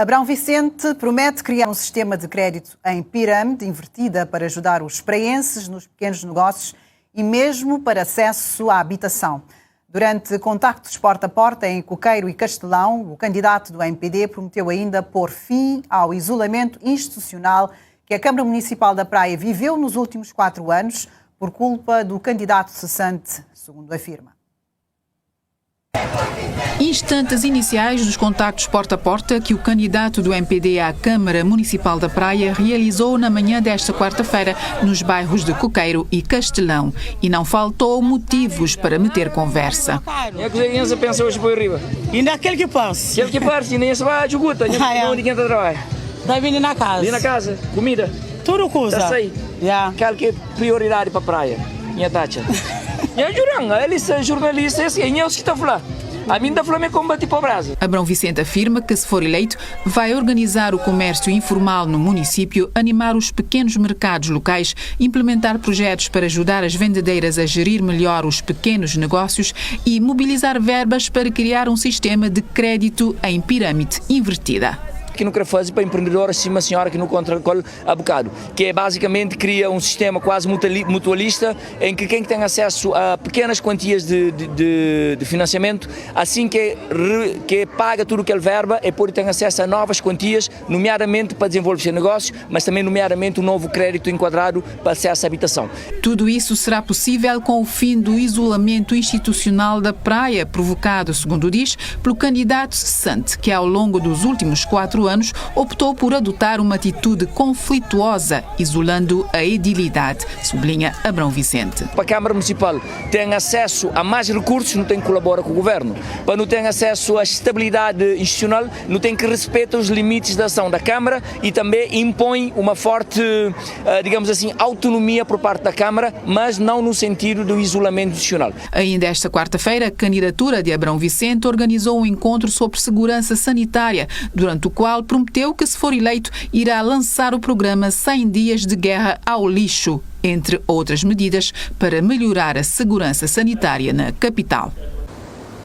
Abraão Vicente promete criar um sistema de crédito em pirâmide invertida para ajudar os praienses nos pequenos negócios e mesmo para acesso à habitação. Durante contactos porta a porta em Coqueiro e Castelão, o candidato do MPD prometeu ainda pôr fim ao isolamento institucional que a Câmara Municipal da Praia viveu nos últimos 4 anos por culpa do candidato cessante, segundo afirma. Instantes iniciais dos contactos porta a porta que o candidato do MPD à Câmara Municipal da Praia realizou na manhã desta quarta-feira nos bairros de Coqueiro e Castelão. E não faltou motivos para meter conversa. É que você pensa hoje por riba? Ainda aquele que passa. Aquele que passa, nem se vai juguta, nem onde quem tá trabalha. Tá vindo na casa. Ali na casa, comida. Tudo coisa. Tá aí. Yeah. Qual que é prioridade para a praia? Minha taxa. Minha juranga, eles são jornalistas, e eu que está falando. A mim da Flamengo combate pobreza. Abrão Vicente afirma que, se for eleito, vai organizar o comércio informal no município, animar os pequenos mercados locais, implementar projetos para ajudar as vendedeiras a gerir melhor os pequenos negócios e mobilizar verbas para criar um sistema de crédito em pirâmide invertida. Que não quer fazer para empreendedor acima senhora que não contra a bocado, que é basicamente cria um sistema quase mutualista em que quem tem acesso a pequenas quantias de financiamento, assim que paga tudo o que ele verba, e pode ter acesso a novas quantias, nomeadamente para desenvolver seu negócio, mas também nomeadamente um novo crédito enquadrado para acesso à habitação. Tudo isso será possível com o fim do isolamento institucional da praia, provocado, segundo diz, pelo candidato cessante, que ao longo dos últimos 4 anos optou por adotar uma atitude conflituosa, isolando a edilidade, sublinha Abrão Vicente. Para a Câmara Municipal ter acesso a mais recursos, não tem que colaborar com o Governo. Para não ter acesso à estabilidade institucional, não tem que respeitar os limites da ação da Câmara e também impõe uma forte, digamos assim, autonomia por parte da Câmara, mas não no sentido do isolamento institucional. Ainda esta quarta-feira, a candidatura de Abrão Vicente organizou um encontro sobre segurança sanitária, durante o qual prometeu que, se for eleito, irá lançar o programa 100 Dias de Guerra ao Lixo, entre outras medidas para melhorar a segurança sanitária na capital.